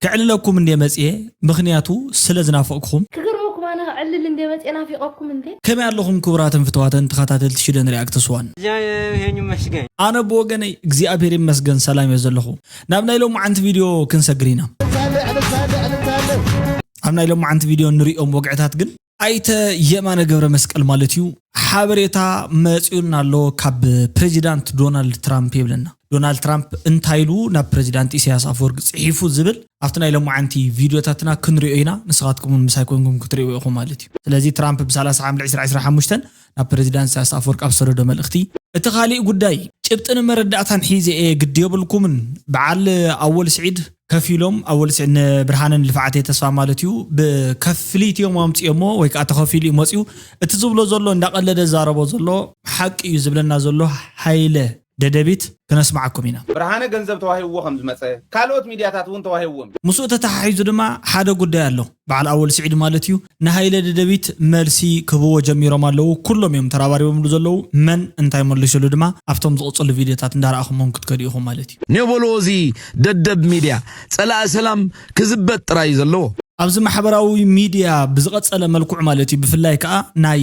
ከዕልለኩም እንደ መጽየ፣ ምኽንያቱ ስለ ዝናፈቕኩም። ክገርመኩም ኣነ ክዕልል እንደ መጽየ ናፊቐኩም እንደ ከመይ ኣለኹም ክቡራትን ፍትዋትን ተኸታተልቲ ሽደን ሪኣክትስ ዋን? እግዚአብሔር ይመስገን። ኣነ ብወገነይ እግዚኣብሔር ይመስገን ሰላም እየ ዘለኹ። ናብ ናይ ሎማዓንቲ ቪድዮ ክንሰግር ኢና። ኣብ ናይ ሎማዓንቲ ቪድዮ ንሪኦም ወግዕታት ግን ኣይተ የማነ ገብረ መስቀል ማለት እዩ ሓበሬታ መፂኡና ኣሎ ካብ ፕሬዚዳንት ዶናልድ ትራምፕ ይብለና። ዶናልድ ትራምፕ እንታይ ኢሉ ናብ ፕሬዚዳንት ኢሳያስ ኣፈወርቂ ፅሒፉ ዝብል ኣብቲ ናይ ሎማዓንቲ ቪድዮታትና ክንሪኦ ኢና። ንስኻትኩም እውን ምሳይ ኮይንኩም ክትሪእዎ ኢኹም ማለት እዩ። ስለዚ ትራምፕ ብ30 ሓምለ 2025 ናብ ፕሬዚዳንት ኢሳያስ ኣፈወርቂ ኣብ ዝሰደዶ መልእኽቲ፣ እቲ ካሊእ ጉዳይ ጭብጥን መረዳእታን ሒዘ እየ፣ ግዲ የብልኩምን። በዓል ኣወል ስዒድ ከፊሎም፣ ኣወል ስዒድ ንብርሃንን ልፍዓተይ ተስፋ ማለት እዩ፣ ብከፍሊት እዮም ኣምፅኦሞ ወይ ከዓ ተኸፊሉ እዩ መፅኡ። እቲ ዝብሎ ዘሎ እንዳቀለደ ዛረቦ ዘሎ ሓቂ እዩ ዝብለና ዘሎ ሃይለ ደደቢት ክነስማዓኩም ኢና። ብርሃነ ገንዘብ ተዋሂብዎ ከም ዝመፀ ካልኦት ሚድያታት እውን ተዋሂብዎም እዩ። ምስኡ ተተሓሒዙ ድማ ሓደ ጉዳይ ኣሎ። በዓል ኣወል ስዒድ ማለት እዩ ንሃይለ ደደቢት መልሲ ክህብዎ ጀሚሮም ኣለዉ። ኩሎም እዮም ተራባሪቦምሉ ዘለዉ። መን እንታይ መልሱሉ ድማ ኣብቶም ዝቕፅሉ ቪድዮታት እንዳረኣኹሞም ክትከዱ ኢኹም ማለት እዩ። ኔቦሎ እዚ ደደብ ሚድያ ፀላኢ ሰላም ክዝበጥ ጥራይ እዩ ዘለዎ። ኣብዚ ማሕበራዊ ሚድያ ብዝቐጸለ መልክዑ ማለት እዩ። ብፍላይ ከዓ ናይ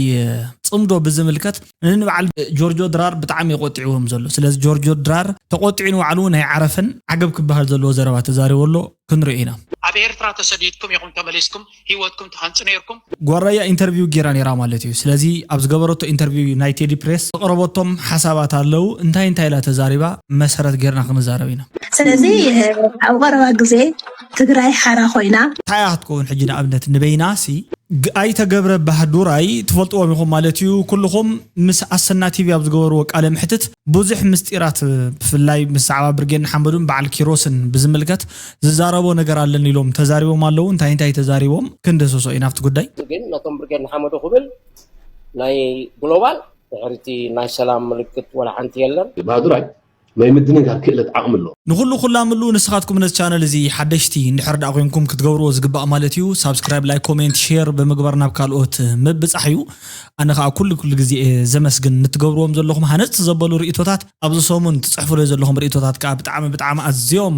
ጽምዶ ብዝምልከት ንንበዓል ጆርጆ ድራር ብጣዕሚ የቆጢዕዎም ዘሎ። ስለዚ ጆርጆ ድራር ተቆጢዑ ንባዕሉ ናይ ዓረፈን ዓገብ ክበሃል ዘለዎ ዘረባ ተዛሪቡ ኣሎ። ክንሪኦ ኢና። ኣብ ኤርትራ ተሰዲድኩም ኢኹም ተመሊስኩም ህይወትኩም ትሃንጹ ነይርኩም። ጓራያ ኢንተርቪው ጌራ ነይራ ማለት እዩ። ስለዚ ኣብ ዝገበረቶ ኢንተርቪው ናይ ቴዲ ፕሬስ ዘቕረበቶም ሓሳባት ኣለዉ። እንታይ እንታይ ኢላ ተዛሪባ መሰረት ጌርና ክንዛረብ ኢና። ስለዚ ኣብ ቀረባ ግዜ ትግራይ ሓራ ኮይና። እንታይ እያ ክትከውን ሕጂ ንኣብነት ንበይና ሲ ግ- ኣይተ ገብረ ባህዱራይ ትፈልጥዎም ኢኹም ማለት እዩ። ኩልኹም ምስ ኣሰና ቲቪ ኣብ ዝገበርዎ ቃለ ምሕትት ብዙሕ ምስጢራት ብፍላይ ምስ ዛዕባ ብርጌድ ንሓመዱን በዓል ኪሮስን ብዝምልከት ዝዛረቦ ነገር ኣለን ኢሎም ተዛሪቦም ኣለዉ። እንታይ እንታይ ተዛሪቦም ክንደሰሶ ኢና ኣብቲ ጉዳይ። ግን ነቶም ብርጌድ ንሓመዱ ክብል ናይ ግሎባል ድሕርቲ ናይ ሰላም ምልክት ወላ ሓንቲ የለን። ባዱራይ ናይ ምድንጋር ክእለት ዓቕሚ ኣለዎ። ንኹሉ ኩላምሉ ንስኻትኩም ነዚ ቻነል እዚ ሓደሽቲ እንድሕር ደኣ ኮይንኩም ክትገብርዎ ዝግባእ ማለት እዩ ሳብስክራይብ ላይክ ኮሜንት ሼር ብምግባር ናብ ካልኦት ምብጻሕ እዩ። ኣነ ከዓ ኩሉ ኩሉ ግዜ እየ ዘመስግን ንትገብርዎም ዘለኹም ሃነፅቲ ዘበሉ ርእቶታት ኣብዚ ሰሙን ትፅሕፉለይ ዘለኹም ርእቶታት ከዓ ብጣዕሚ ብጣዕሚ ኣዝዮም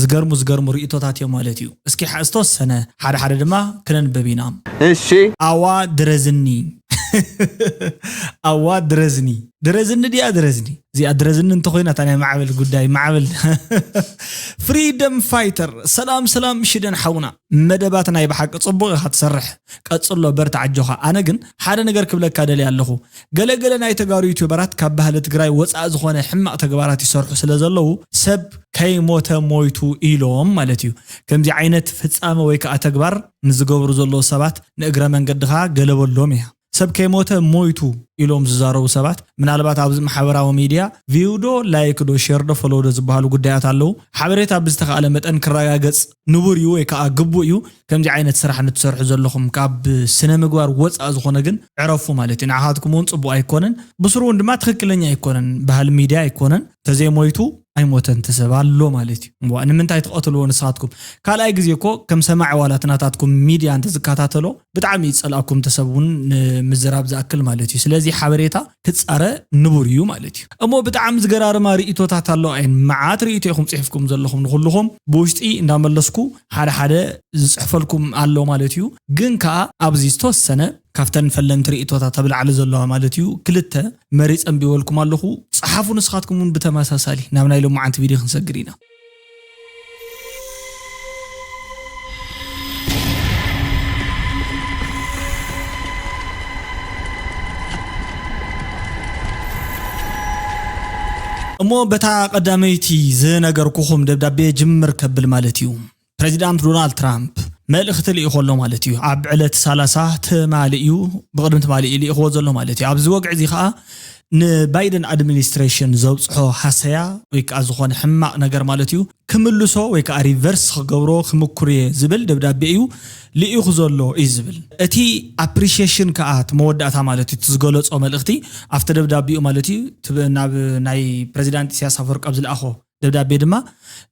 ዝገርሙ ዝገርሙ ርእቶታት እዮም ማለት እዩ። እስኪ ዝተወሰነ ሓደ ሓደ ድማ ክነንበብ ኢና። እሺ። ኣዋ ድረዝኒ ኣዋ ድረዝኒ ድረዝኒ ድያ ድረዝኒ እዚኣ ድረዝኒ እንተኮይና እታ ናይ ማዕበል ጉዳይ ማዕበል ፍሪደም ፋይተር ሰላም ሰላም ሽደን ሓውና መደባት ናይ ብሓቂ ጽቡቅ ኢኻ ትሰርሕ ቀጽሎ በርታ ኣጆኻ ኣነ ግን ሓደ ነገር ክብለካ ደልየ ኣለኹ ገለገለ ናይ ተጋሩ ዩቱበራት ካብ ባህሊ ትግራይ ወፃእ ዝኾነ ሕማቕ ተግባራት ይሰርሑ ስለ ዘለዉ ሰብ ከይሞተ ሞይቱ ኢሎም ማለት እዩ ከምዚ ዓይነት ፍፃመ ወይ ከዓ ተግባር ንዝገብሩ ዘለዉ ሰባት ንእግረ መንገድኻ ገለበሎም እያ ሰብ ከይሞተ ሞይቱ ኢሎም ዝዛረቡ ሰባት ምናልባት ኣብዚ ማሕበራዊ ሚድያ ቪው ዶ ላይክ ዶ ሼር ዶ ፈሎው ዶ ዝበሃሉ ጉዳያት ኣለዉ። ሓበሬታ ብዝተኻእለ መጠን ክረጋገፅ ንቡር እዩ ወይ ከዓ ግቡእ እዩ። ከምዚ ዓይነት ስራሕ ንትሰርሑ ዘለኹም ካብ ስነ ምግባር ወፃእ ዝኾነ ግን ዕረፉ ማለት እዩ። ንዓኻትኩም እውን ፅቡቕ ኣይኮነን፣ ብስሩ እውን ድማ ትኽክለኛ ኣይኮነን። ባህሊ ሚድያ ኣይኮነን። ተዘይሞይቱ ኣይሞተን እቲ ሰብ ኣሎ ማለት እዩ። እዋ ንምንታይ ትቐትልዎ ንስኻትኩም? ካልኣይ ግዜ እኮ ከም ሰማዒ ዋላ እቲ ናታትኩም ሚድያ እንተዝከታተሎ ብጣዕሚ እዩ ዝፀልኣኩም እቲ ሰብ እውን ንምዝራብ ዝኣክል ማለት እዩ። ስለዚ ሓበሬታ ክፃረ ንቡር እዩ ማለት እዩ። እሞ ብጣዕሚ ዝገራርማ ርእቶታት ኣለዋ እየን። መዓት ርእቶ ኢኹም ፅሒፍኩም ዘለኹም ንኩልኹም ብውሽጢ እንዳመለስኩ ሓደ ሓደ ዝፅሕፈልኩም ኣሎ ማለት እዩ። ግን ከዓ ኣብዚ ዝተወሰነ ካብተን ፈለምቲ ርእቶታት ኣብ ላዕሊ ዘለዋ ማለት እዩ ክልተ መሪፀ ኣንቢበልኩም ኣለኹ። ፀሓፉ ንስኻትኩም እውን ብተመሳሳሊ ናብ ናይ ሎማዓንቲ ቪድዮ ክንሰግር ኢና። እሞ በታ ቀዳመይቲ ዝነገርኩኹም ደብዳቤ ጅምር ከብል ማለት እዩ። ፕሬዚዳንት ዶናልድ ትራምፕ መልእኽቲ ልኢኹ ኣሎ ማለት እዩ። ኣብ ዕለት ሰላሳ ትማሊ እዩ፣ ብቕድሚ ትማሊ እዩ ልኢኽዎ ዘሎ ማለት እዩ። ኣብዚ ወግዒ እዚ ከዓ ንባይደን ኣድሚኒስትሬሽን ዘብፅሖ ሃሰያ ወይ ከዓ ዝኾነ ሕማቕ ነገር ማለት እዩ ክምልሶ ወይ ከዓ ሪቨርስ ክገብሮ ክምኩር እየ ዝብል ደብዳቤ እዩ ልኢኹ ዘሎ እዩ ዝብል። እቲ ኣፕሪሺዬሽን ከዓ እቲ መወዳእታ ማለት እዩ እቲ ዝገለፆ መልእኽቲ ኣብቲ ደብዳቤኡ ማለት እዩ ናብ ናይ ፕሬዚዳንት ኢሳያስ ኣፈወርቂ ኣብ ዝለኣኾ ደብዳቤ ድማ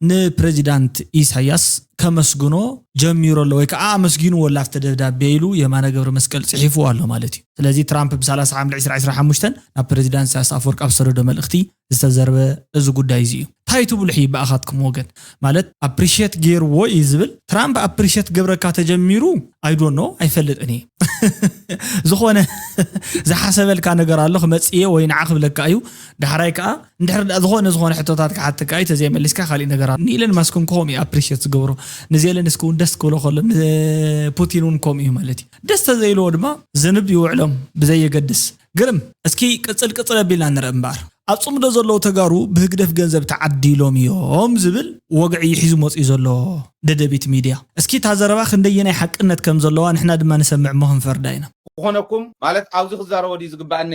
ንፕሬዚዳንት ኢሳያስ ከመስግኖ ጀሚሩ ኣሎ ወይ ከዓ ኣመስጊንዎ ኣሎ ኣብቲ ደብዳቤ ኢሉ የማነ ገብረ መስቀል ፅሒፍዎ ኣሎ ማለት እዩ። ስለዚ ትራምፕ ብ30 ሓምለ 2025 ናብ ፕሬዚዳንት ኢሳያስ ኣፈወርቂ ኣብ ዝሰደዶ መልእኽቲ ዝተዘርበ እዚ ጉዳይ እዚ እዩ። እንታይ ትብሉ ሕይ ብኣኻትኩም ወገን? ማለት ኣፕሪሽት ገይርዎ እዩ ዝብል። ትራምፕ ኣፕሪሽት ገብረካ ተጀሚሩ ኣይዶኖ ኣይፈልጥን እየ። ዝኾነ ዝሓሰበልካ ነገር ኣሎ ክመፅእ እየ ወይ ንዓ ክብለካ እዩ። ዳሕራይ ከዓ እንድሕር ዳ ዝኾነ ዝኾነ ሕቶታት ክሓተካ እዩ ተዘይመሊስካ ካሊእ ነገር ኣሎ። ንኢለን ማስክ እውን ከምኡ እዩ ኣፕሪሽት ዝገብሮ። ንዜለንስኪ እውን ደስ ክብሎ ከሎ ንፑቲን እውን ከምኡ እዩ ማለት እዩ። ደስ ተዘይልዎ ድማ ዝንብ ይውዕሎም ብዘየገድስ። ግርም። እስኪ ቅፅል ቅፅል ኣቢልና ንርኢ እምበኣር። ኣብ ፅምዶ ዘለዉ ተጋሩ ብህግደፍ ገንዘብ ተዓዲሎም እዮም ዝብል ወግዒ እዩ ሒዙ መፅኡ ዘሎ ደደቢት ሚድያ። እስኪ እታ ዘረባ ክንደየናይ ሓቅነት ከም ዘለዋ ንሕና ድማ ንሰምዕ እሞ ክንፈርዳ ኢና። ዝኾነኩም ማለት ኣብዚ ክዛረቦ ድዩ ዝግባኣኒ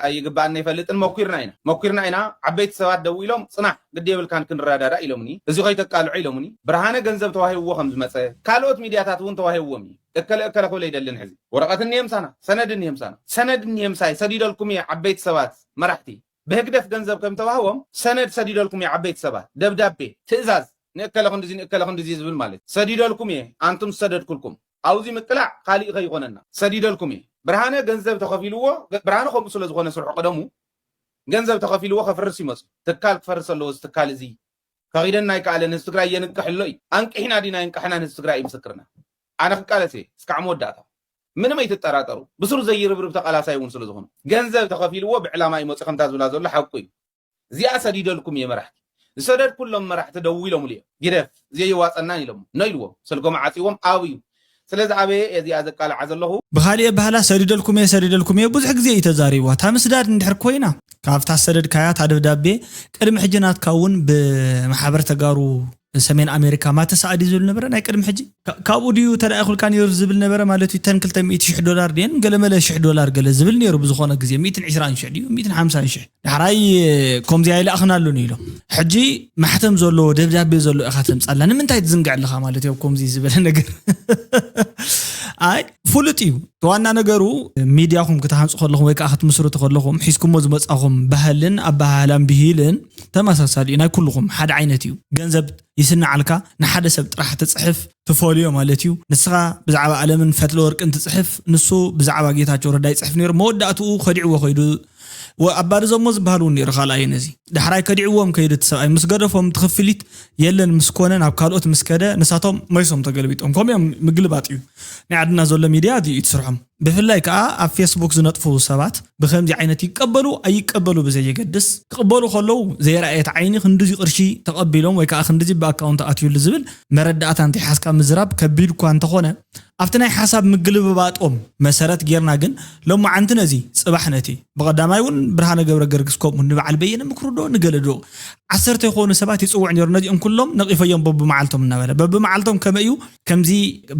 ኣይግባኣኒ ኣይፈልጥን። መኩርና ኢና መኩርና ኢና። ዓበይቲ ሰባት ደው ኢሎም ፅናሕ ግዲ የብልካን ክንረዳዳ ኢሎምኒ። እዚ ከይተቃልዑ ኢሎምኒ። ብርሃነ ገንዘብ ተዋሂብዎ ከም ዝመፀ ካልኦት ሚድያታት እውን ተዋሂብዎም እዩ። እከለ እከለ ክብል ኣይደልን። ሕዚ ወረቐት እኒሄ ምሳና፣ ሰነድ እኒሄ ምሳና። ሰነድ እኒሄ ምሳይ ሰዲደልኩም እየ። ዓበይቲ ሰባት መራሕቲ ብህግደፍ ገንዘብ ከም ተዋህቦም ሰነድ ሰዲደልኩም እየ። ዓበይቲ ሰባት ደብዳቤ ትእዛዝ ንእከለ ክንድዚ ንእከለ ክንድዚ ዝብል ማለት ሰዲደልኩም እየ። ኣንቱም ዝሰደድኩልኩም ኣብዚ ምቅላዕ ካሊእ ከይኾነና ሰዲደልኩም እየ። ብርሃነ ገንዘብ ተኸፊልዎ ገ- ብርሃነ ከምኡ ስለ ዝኾነ ስርሑ ቀደሙ ገንዘብ ተኸፊልዎ ከፍርስ ይመፁ። ትካል ክፈርስ ኣለዎ። እዚ ትካል እዚ ከኺደና ኣይከኣለን። ህዝቢ ትግራይ የንቅሕ ኣሎ እዩ። ኣንቅሕና ዲና የንቅሕና ህዝቢ ትግራይ እዩ ምስክርና። ኣነ ክቃለስ እየ እስካዕ መወዳእታ። ምንም ኣይትጠራጠሩ። ብስሩ ዘይርብርብ ተቃላሳይ እውን ስለ ዝኾነ ገንዘብ ተኸፊልዎ ብዕላማ እዩ መፂኡ ከምታ ዝብላ ዘሎ ሓቁ እዩ። እዚኣ ሰዲደልኩም እየ መራሕቲ ዝሰደድኩሎም መራሕቲ ደው ኢሎምሉ እዮም። ግደፍ ዘይዋፀናን ኢሎም ኖ ኢልዎም ስልኮም ዓፂዎም ኣብዩ። ስለዚ ኣበየ እየ እዚኣ ዘቃልዓ ዘለኹ። ብኻሊእ ኣባህላ ሰዲደልኩም እየ ሰዲደልኩም እየ ብዙሕ ግዜ እዩ ተዛሪብዋ። እታ ምስዳድ እንድሕር ኮይና ካብታ ሰደድካያ እታ ደብዳቤ ቅድሚ ሕጂ ናትካ እውን ብማሕበር ተጋሩ ሰሜን ኣሜሪካ ማተሰኣ ድዩ ዝብል ነበረ ናይ ቅድሚ ሕጂ። ካ- ካብኡ ድዩ ተዳኢኹልካ ነይሩ ዝብል ነበረ ማለት እዩ። እተን ክልተ ሚእቲ ሽሕ ዶላር ድየን ገለመለ ሽሕ ዶላር ገለ ዝብል ነይሩ ብዝኾነ ግዜ ሚእትን ዕስራን ሽሕ ድዩ ሚእትን ሓምሳን ሽሕ። ዳሕራይ ከምዚ ኣይለኣኽናሉን ኢሎም። ሕጂ ማሕተም ዘለዎ ደብዳቤ ዘለዎ ኢኻ ተምፃልና ንምንታይ ትዝንግዕ ኣለኻ ማለት እዩ። ኣብ ከምዚ ዝበለ ነገር ኣይ ፍሉጥ እዩ። ዋና ነገሩ ሚድያኹም ክትሃንፁ ከለኹም ወይ ከዓ ክትምስርቱ ከለኹም ሒዝኩሞ ዝመፃኹም ባህልን ኣበሃህላን ብሂልን ተመሳሳሊ እዩ። ናይ ኩልኹም ሓደ ዓይነት እዩ። ገንዘብ ይስንዓልካ ንሓደ ሰብ ጥራሕ ትፅሕፍ ትፈልዮ ማለት እዩ። ንስኻ ብዛዕባ ኣለምን ፈትለ ወርቅን ትፅሕፍ ንሱ ብዛዕባ ጌታቸው ረዳ ይፅሕፍ ነይሩ። መወዳእትኡ ከዲዕዎ ከይዱ ወ- ኣባርዞሞ ዝበሃል እውን ነይሩ። ካልኣይ ነዚ ዳሕራይ ከዲዕዎም ከይዱ እቲ ሰብኣይ ምስ ገደፎም ትኽፍሊት የለን ምስ ኮነ ናብ ካልኦት ምስ ከደ ንሳቶም መይሶም ተገልቢጦም ከምኡ እዮም። ምግልባጥ እዩ ናይ ዓድና ዘሎ ሚድያ እዚኡ እዩ ትስርሖም። ብፍላይ ከዓ ኣብ ፌስቡክ ዝነጥፉ ሰባት ብከምዚ ዓይነት ይቀበሉ ኣይቀበሉ ብዘየገድስ ክቕበሉ ከለዉ ዘይረኣየት ዓይኒ ክንድዚ ቅርሺ ተቐቢሎም ወይ ከዓ ክንድዚ ብኣካውንት ኣትዩሉ ዝብል መረዳእታ እንተይሓዝካ ምዝራብ ከቢድ እኳ እንተኾነ ኣብቲ ናይ ሓሳብ ምግልብባጦም መሰረት ጌርና ግን ሎማዓንቲ ነዚ ፅባሕ ነቲ ብቐዳማይ እውን ብርሃነ ገብረ ገርግስ ከምኡ ንበዓል በየነ ምክሩ ዶ ንገለ ዶ ዓሰርተ ይኾኑ ሰባት ይፅውዕ ነይሩ ነዚኦም ኩሎም ነቒፈዮም በብመዓልቶም እናበለ በብመዓልቶም ከመይ እዩ ከምዚ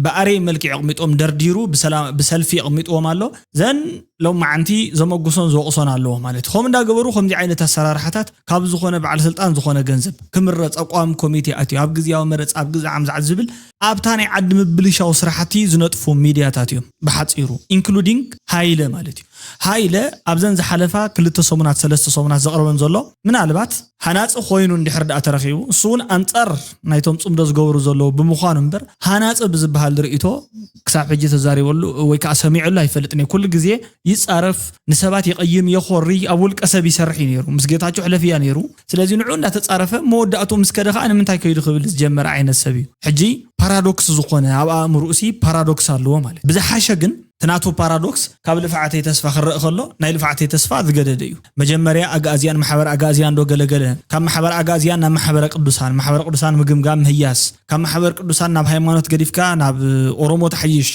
ብኣረይ መልክዕ ኣቕሚጦም ደርዲሩ ብሰላ- ብሰልፊ ኣቕሚጥዎም ኣሎ ዘን ሎማዓንቲ ዘመጉሶን ዝወቕሶን ኣለዎ ማለት እዩ። ከምኡ እንዳገበሩ ከምዚ ዓይነት ኣሰራርሓታት ካብ ዝኾነ በዓል ስልጣን ዝኾነ ገንዘብ ክምረፅ ኣቋም ኮሚቴ ኣትዩ ኣብ ግዝያዊ መረፃ ኣብ ግዛዕ ምዛዕ ዝብል ኣብታ ናይ ዓዲ ምብልሻው ስራሕቲ ዝነጥፉ ሚድያታት እዮም ብሓፂሩ including ሃይለ ማለት እዩ። ሃይለ ኣብዘን ዝሓለፋ ክልተ ሰሙናት ሰለስተ ሰሙናት ዘቕርበን ዘሎ ምናልባት ሃናፂ ኮይኑ እንድሕር ደኣ ተረኺቡ እሱ እውን ኣንፃር ናይቶም ፅምዶ ዝገብሩ ዘለዉ ብምዃኑ እምበር ሃናፂ ብዝበሃል ርእይቶ ክሳብ ሕጂ ተዛሪበሉ ወይ ከዓ ሰሚዐሉ ኣይፈልጥን እየ። ኩሉ ግዜ ይፃረፍ፣ ንሰባት ይቐይም፣ የኾሪ፣ ኣብ ውልቀ ሰብ ይሰርሕ እዩ ነይሩ። ምስ ጌታቸው ሕለፍያ ነይሩ። ስለዚ ንዑ እንዳተፃረፈ መወዳእቱ ምስ ከደ ከዓ ንምንታይ ከይዱ ክብል ዝጀመረ ዓይነት ሰብ እዩ። ሕጂ ፓራዶክስ ዝኾነ ኣብ ኣእምርኡ ሲ ፓራዶክስ ኣለዎ ማለት እዩ። ብዝሓሸ ግን እቲ ናቱ ፓራዶክስ ካብ ልፍዓተይ ተስፋ ክረእ ከሎ ናይ ልፍዓተይ ተስፋ ዝገደደ እዩ። መጀመርያ ኣግኣዝያን ማሕበር ኣግኣዝያን ዶ ገለገለ ካብ ማሕበር ኣግኣዝያን ናብ ማሕበረ ቅዱሳን ማሕበረ ቅዱሳን ምግምጋም ምህያስ ካብ ማሕበር ቅዱሳን ናብ ሃይማኖት ገዲፍካ ናብ ኦሮሞ ተሓይሽ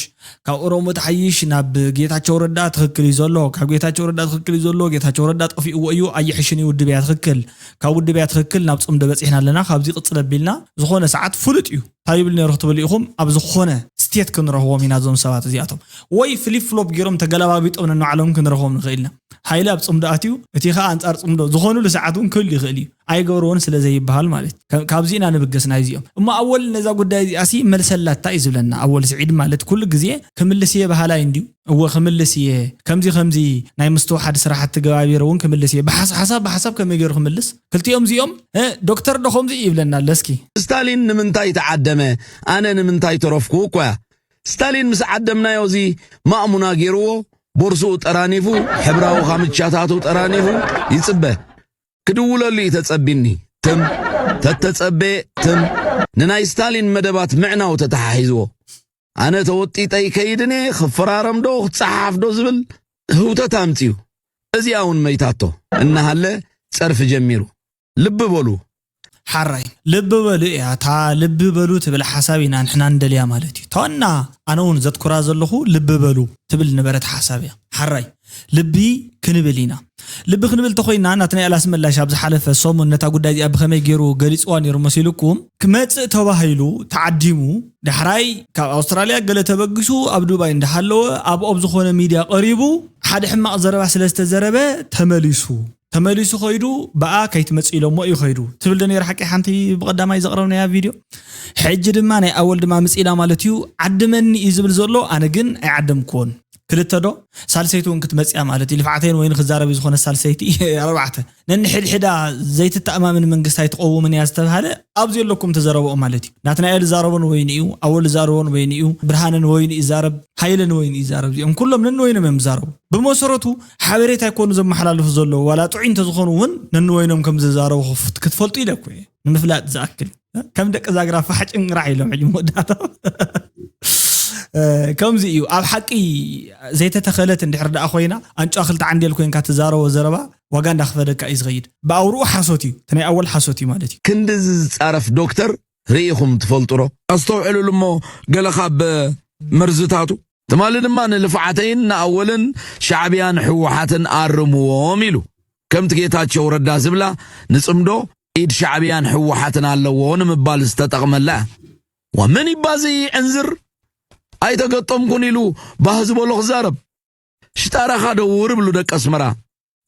ካብ ኦሮሞ ተሓይሽ ናብ ጌታቸው ረዳ ትኽክል እዩ ዘሎ ካብ ጌታቸው ረዳ ትኽክል እዩ ዘሎ ጌታቸው ረዳ ጠፊእዎ እዩ ኣይሕሽን እዩ ውድብ እያ ትኽክል ካብ ውድብ እያ ትኽክል ናብ ፅምዶ በፂሕና ኣለና ካብዚ ቅፅል ኣቢልና ዝኾነ ሰዓት ፍሉጥ እዩ እንታይ ይብል ነይሩ ክትብል ኢኹም ኣብ ዝኾነ ስቴት ክንረኽቦም ኢና እዞም ሰባት እዚኣቶም ወይ ፍሊፕ ፍሎፕ ገይሮም ተገለባቢጦም ነንባዕሎም ክንረኽቦም ንኽእል ኢና ሃይለ ኣብ ፅምዶ ኣትዩ እቲ ከዓ ኣንፃር ፅምዶ ዝኾኑሉ ሰዓት እውን ክህሉ ይኽእል እዩ ኣይገብርዎን ስለ ዘይበሃል ማለት እዩ። ካብ- ካብዚ ኢና ንብገስ ናይዚኦም እሞ ኣወል ነዛ ጉዳይ እዚኣ ሲ መልሰላታ እዩ ዝብለና ኣወል ስዒድ ማለት ኩሉ ግዜ ክምልስ እየ በሃላይ እንድዩ እወ ክምልስ እየ ከምዚ ከምዚ ናይ ምስትውሓድ ስራሕቲ ገባቢረ እውን ክምልስ እየ ብሓሳብ ብሓሳብ ከመይ ገይሩ ክምልስ ክልቲኦም እዚኦም እ፣ ዶክተር ዶ ከምዚ እዩ ይብለና ኣሎ እስኪ ስታሊን ንምንታይ ተዓደመ ኣነ ንምንታይ ተረፍኩ እኳ ስታሊን ምስ ዓደምናዮ እዚ ማእሙና ገይርዎ ቦርስኡ ጠራኒፉ ሕብራዊ ካምቻታቱ ጠራኒፉ ይፅበ ክድውለሉ እዩ ተፀቢኒ ትም፣ ተተጸቤ ትም፣ ንናይ ስታሊን መደባት ምዕናው ተተሓሒዝዎ። ኣነ ተወጢጠ ይከይድን እየ፣ ክፈራረም ዶ ክጸሓፍ ዶ ዝብል ህውተት ኣምጺኡ። እዚኣ እውን መይታቶ እናሃለ ጸርፊ ጀሚሩ። ልቢ በሉ። ሓራይ ልቢ በሉ እያ። እታ ልቢ በሉ ትብል ሓሳብ ኢና ንሕና እንደልያ ማለት እዩ። ተዋና ኣነ እውን ዘትኩራ ዘለኹ ልቢ በሉ ትብል ነበረት ሓሳብ እያ። ሓራይ ልቢ ክንብል ኢና። ልቢ ክንብል ተኾይና ናትናይ ኣላስመላሽ ኣብ ዝሓለፈ ሰሙን ነታ ጉዳይ እዚኣ ብኸመይ ገይሩ ገሊፅዋ ነይሩ መሲልኩም? ክመፅእ ተባሂሉ ተዓዲሙ ዳሕራይ ካብ ኣውስትራልያ ገለ ተበጊሱ ኣብ ዱባይ እንዳሃለወ ኣብኦም ዝኾነ ሚድያ ቀሪቡ ሓደ ሕማቕ ዘረባ ስለ ዝተዘረበ ተመሊሱ ተመሊሱ ኸይዱ ብኣ ከይትመጽእ ኢሎሞ እዩ ኸይዱ ትብል ዶ ነይሩ ሓቂ ሓንቲ ብቐዳማይ ዘቕረብናያ ቪድዮ። ሕጂ ድማ ናይ ኣወል ድማ ምጽኢና ማለት እዩ። ዓድመኒ እዩ ዝብል ዘሎ፣ ኣነ ግን ኣይዓደምክዎን። ክልተ ዶ ሳልሰይቲ እውን ክትመጽያ ማለት እዩ። ልፍዓተይን ወይኒ ክዛረብ እዩ ዝኾነ ሳልሰይቲ ኣርባዕተ ነንሕድሕዳ ዘይትተኣማምን መንግስቲ ኣይትቐውምን እያ ዝተባሃለ ኣብዚ የለኩም ተዘረበኦ ማለት እዩ። ናትናኤል ዛረቦን ወይኒ እዩ፣ ኣወል ዛረቦን ወይኒ እዩ፣ ብርሃነን ወይኒ ይዛረብ፣ ሃይለን ወይኒ ይዛረብ። እዚኦም ኩሎም ነንወይኖም እዮም ዝዛረቡ። ብመሰረቱ ሓበሬታ ኣይኮኑ ዘመሓላልፉ ዘለዉ፣ ዋላ ጥዑይ እንተዝኾኑ እውን ነንወይኖም ከም ዝዛረቡ ክፍ- ክትፈልጡ ኢለ እኮ እየ። ንምፍላጥ ዝኣክል ከም ደቂ ዛግራ ፋሕ ጭንቅራሕ ኢሎም ሕጂ መወዳእታ ከምዚ እዩ። ኣብ ሓቂ ዘይተተኸለት እንድሕር ደኣ ኮይና ኣንጫ ክልተ ዓንዴል ኮይንካ ትዛረቦ ዘረባ ዋጋ እንዳክፈለካ እዩ ዝኸይድ። ብኣውርኡ ሓሶት እዩ፣ እቲ ናይ ኣወል ሓሶት እዩ ማለት እዩ። ክንድዚ ዝጻረፍ ዶክተር ርኢኹም ትፈልጡ ዶ? ኣስተውዕሉሉ እሞ ገለ ካብ መርዝታቱ። ትማሊ ድማ ንልፍዓተይን ንኣወልን ሻዕብያን ህወሓትን ኣርምዎም ኢሉ። ከምቲ ጌታቸው ረዳ ዝብላ ንጽምዶ ኢድ ሻዕብያን ህወሓትን ኣለዎ ንምባል ዝተጠቕመላ እያ። ወመን ይባዚ ዕንዝር ኣይተገጠምኩን ኢሉ ባህ ዝበሎ ክዛረብ። ሽጣራኻ ደውር ብሉ ደቂ ኣስመራ።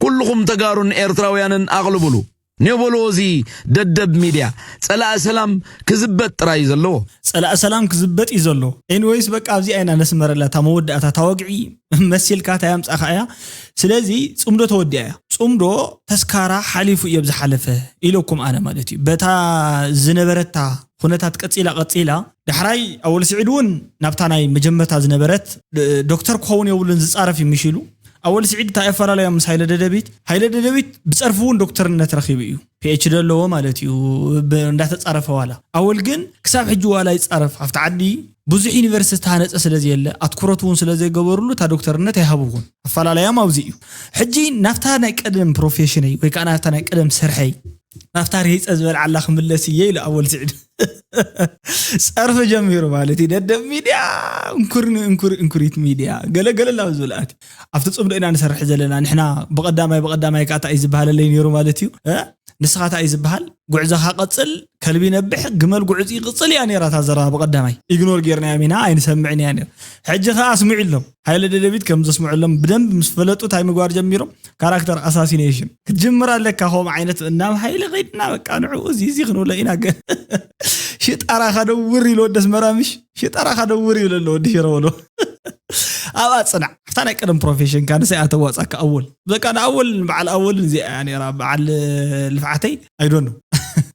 ኩልኹም ተጋሩን ኤርትራውያንን ኣቕልብሉ። ኔበሎ እዚ ደደብ ሚድያ ጸላእ ሰላም ክዝበጥ ጥራይ እዩ ዘለዎ። ጸላእ ሰላም ክዝበጥ እዩ ዘሎ። ኤኒወይስ በቃ ኣብዚኣ ኢና ነስመረላ። እታ መወዳእታ እታ ወግዒ መሲልካ እታ ያምጻኻ እያ። ስለዚ ጽምዶ ተወዲኣ እያ። ጽምዶ ተስካራ ሓሊፉ እየ ብዝሓለፈ ኢለኩም ኣነ ማለት እዩ። በታ ዝነበረታ ኩነታት ቀጺላ ቀጺላ ዳሕራይ ኣወል ስዒድ እውን ናብታ ናይ መጀመርታ ዝነበረት ዶክተር ክኸውን የብሉን ዝጻረፍ እዩ ምሽ ኢሉ ኣወል ስዒድ እንታይ ኣፈላለዮም ምስ ሃይለ ደደቢት? ሃይለ ደደቢት ብጸርፊ እውን ዶክተርነት ረኺቡ እዩ። ፒኤችዲ ኣለዎ ማለት እዩ። ብ- እንዳተጻረፈ ዋላ ኣወል ግን ክሳብ ሕጂ ዋላ ይጻረፍ ኣብቲ ዓዲ ብዙሕ ዩኒቨርሲቲ ዝተሃነፀ ስለ ዘየለ ኣትኩረቱ እውን ስለ ዘይገበሩሉ እታ ዶክተርነት ኣይሃብዎን። ኣፈላለያም ኣብዚ እዩ። ሕጂ ናብታ ናይ ቀደም ፕሮፌሽነይ ወይ ከዓ ናብታ ናይ ቀደም ስርሐይ ናብታ ርሂፀ ዝበልዓላ ክምለስ እየ ኢሉ ኣወል ስዒድ ጸርፊ ጀሚሩ ማለት እዩ። ደደብ ሚድያ እንኩርኒ እንኩር እንኩሪት ሚድያ ገለገለ ናብ ዝብል ኣትዩ ኣብቲ ጽምዶ ኢና ንሰርሕ ዘለና ንሕና ብቐዳማይ ብቐዳማይ ከዓ እንታይ እዩ ዝበሃለለይ ነይሩ ማለት እዩ እ? ንስኻ እንታይ እዩ ዝበሃል ጉዕዞኻ ቀጽል ከልቢ ነብሕ ግመል ጉዕዙ ይቕጽል እያ ነይራ እታ ዘረባ ብቐዳማይ ኢግኖር ጌርናዮም ኢና ኣይንሰምዕን እያ ነይሩ ሕጂ ከዓ ኣስምዑሎም ሃይለ ደደቢት ከም ዘስምዑሎም ብደንብ ምስ ፈለጡ እንታይ ምግባር ጀሚሮም ካራክተር ኣሳሲኔሽን ክትጅምር ኣለካ ከምኡ ዓይነት እናብ ሃይለ ከይድና በቃ ንዕኡ እዚ እዚ ክንብሎ ኢና ገ ሽጣራኻ ደውር ኢሉ ወደስ መራምሽ ሽጣራኻ ደውር ይብለ ኣሎ ወዲ ሽረ በሎ ኣብኣ ፅናዕ ኣብታ ናይ ቀደም ፕሮፌሽንካ ንሰይ ኣተዋፃካ ኣወል በቃ ንኣወል በዓል ኣወልን እዚኣ እያ ነራ በዓል ልፍዓተይ ኣይዶኑ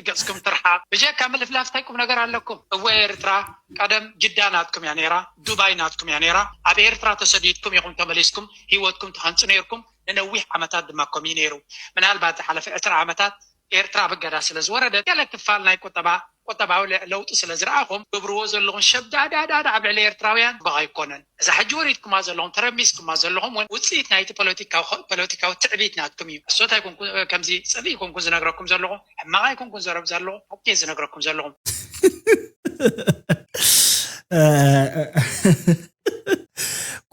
ገፅኩም ትርሓ ብጀካ ምልፍላፍ እንታይ ቁም ነገር ኣለኩም እወ ኤርትራ ቀደም ጅዳ ናትኩም እያ ነራ ዱባይ ናትኩም እያ ነራ ኣብ ኤርትራ ተሰዲድኩም ኢኹም ተመሊስኩም ሂወትኩም ትሃንፁ ነርኩም ንነዊሕ ዓመታት ድማ ከምኡ እዩ ነይሩ። ምናልባት ዝሓለፈ ዕስራ ዓመታት ኤርትራ ኣብ እገዳ ስለ ዝወረደት፣ ገለ ክፋል ናይ ቁጠባ ቁጠባዊ ለውጢ ስለ ዝረኣኹም፣ ትገብርዎ ዘለኹም ሸብዳዳዳዳ ኣብ ልዕሊ ኤርትራውያን ጽቡቕ ኣይኮነን። እዛ ሕጂ ወሪድኩማ ዘለኹም፣ ተረሚስኩማ ዘለኹም እውን ውጽኢት ናይቲ ፖለቲካዊ ፖለቲካዊ ትዕቢት ናትኩም እዩ። እሶት ኣይኮንኩ ከምዚ ጽልኢ ኣይኮንኩ ዝነግረኩም ዘለኹ፣ ሕማቕ ኣይኮንኩ ዘረብ ዘለኹ፣ ሓቂ ዝነግረኩም ዘለኹ።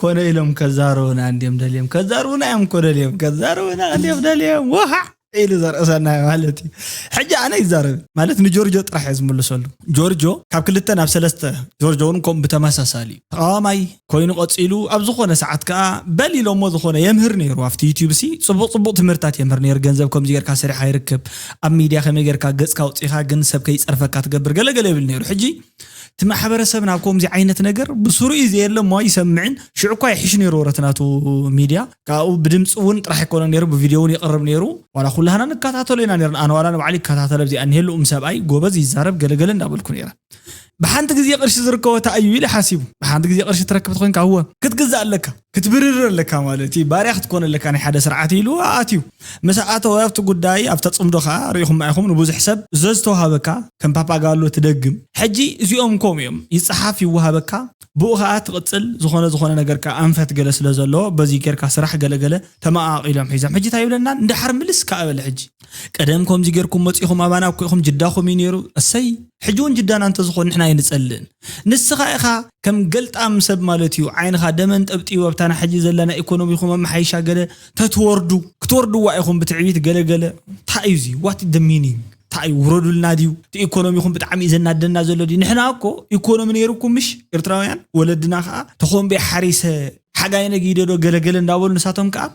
ኮነ ኢሎም ከዛረቡና እንድዮም ደልዮም ከዛረቡና እዮም እኮ ደልዮም ከዛረቡና እንድዮም ደልዮም ወሃዕ ኢሉ ዘርእሰናይ ማለት እዩ ሕጂ ኣነ ይዛረብ ማለት ንጆርጆ ጥራሕ እየ ዝምልሰሉ ጆርጆ ካብ ክልተ ናብ ሰለስተ ጆርጆ እውን ከምኡ ብተመሳሳሊ እዩ ተቃዋማይ ኮይኑ ቀፂሉ ኣብ ዝኾነ ሰዓት ከዓ በል ኢሎሞ ዝኾነ የምህር ነይሩ ኣብቲ ዩቲዩብ ሲ ፅቡቅ ፅቡቅ ትምህርታት የምህር ነይሩ ገንዘብ ከምዚ ጌርካ ሰሪሓ ይርከብ ኣብ ሚድያ ከመይ ጌርካ ገፅካ ኣውፂኻ ግን ሰብ ከይፀርፈካ ትገብር ገለገለ ይብል ነይሩ ሕጂ እቲ ማሕበረሰብ ናብ ከምዚ ዓይነት ነገር ብስሩ እዩ ዘየለ እሞ ይሰምዕን ሽዑ እኳ ይሕሽ ነይሩ ወረት ናቱ ሚድያ ካብኡ ብድምፂ እውን ጥራሕ ይኮነ ነይሩ ብቪድዮ እውን ይቀርብ ነይሩ ዋላ ኩላህና ንከታተሎ ኢና ነርና ኣነ ዋላ ንባዕሉ ይከታተለ ብዚኣ እኒሄሉ እም ሰብኣይ ጎበዝ ይዛረብ ገለገለ እንዳበልኩ ነይረ ብሓንቲ ግዜ ቅርሺ ዝርከቦ እንታይ እዩ ኢለ ሓሲቡ። ብሓንቲ ግዜ ቅርሺ ትረክብ ተኮይንካ፣ እወ፣ ክትግዛእ ኣለካ፣ ክትብርር ኣለካ ማለት እዩ። ባርያ ክትኮን ኣለካ ናይ ሓደ ስርዓት ኢሉ ኣትዩ። ምስ ኣተወ ኣብቲ ጉዳይ፣ ኣብታ ጽምዶ ከኣ ርኢኹም ኢኹም፣ ንብዙሕ ሰብ ዘዝተዋሃበካ ከም ፓፓጋሎ ትደግም። ሕጂ እዚኦም ከምኡ እዮም፣ ይጸሓፍ ይወሃበካ፣ ብኡ ከኣ ትቕጽል። ዝኾነ ዝኾነ ነገር ከኣ ኣንፈት ገለ ስለ ዘሎ፣ በዚ ጌርካ ስራሕ ገለ ገለ ተመቓቒሎም ሒዞም። ሕጂ እንታይ ይብለና? እንዳሓር ምልስ ከኣ በለ። ሕጂ ቀደም ከምዚ ጌርኩም መጺኹም፣ ኣባና እኮ ኢኹም፣ ጅዳኹም እዩ ነይሩ። እሰይ፣ ሕጂ እውን ጅዳና እንተዝኾን ንሕና ኣይንጸልእን። ንስኻ ኢኻ ከም ገልጣም ሰብ ማለት እዩ፣ ዓይንኻ ደመን ጠብጢቡ ኣብታ ሕጂ ዘለና ኢኮኖሚኹም ኣመሓይሻ ገለ ተትወርዱ፣ ክትወርድዋ ኢኹም ብትዕቢት ገለ ገለ። እንታይ እዩ እዚ? What is the meaning? እንታይ እዩ? ውረዱልና ድዩ? እቲ ኢኮኖሚኹም ብጣዕሚ እዩ ዘናደና ዘሎ ድዩ? ንሕና እኮ ኢኮኖሚ ነይሩኩም ምሽ? ኤርትራውያን ወለድና ከኣ ተኾምቤ ሓሪሰ ሓጋይ ነጊደ ዶ ገለገለ እንዳበሉ ንሳቶም ከኣ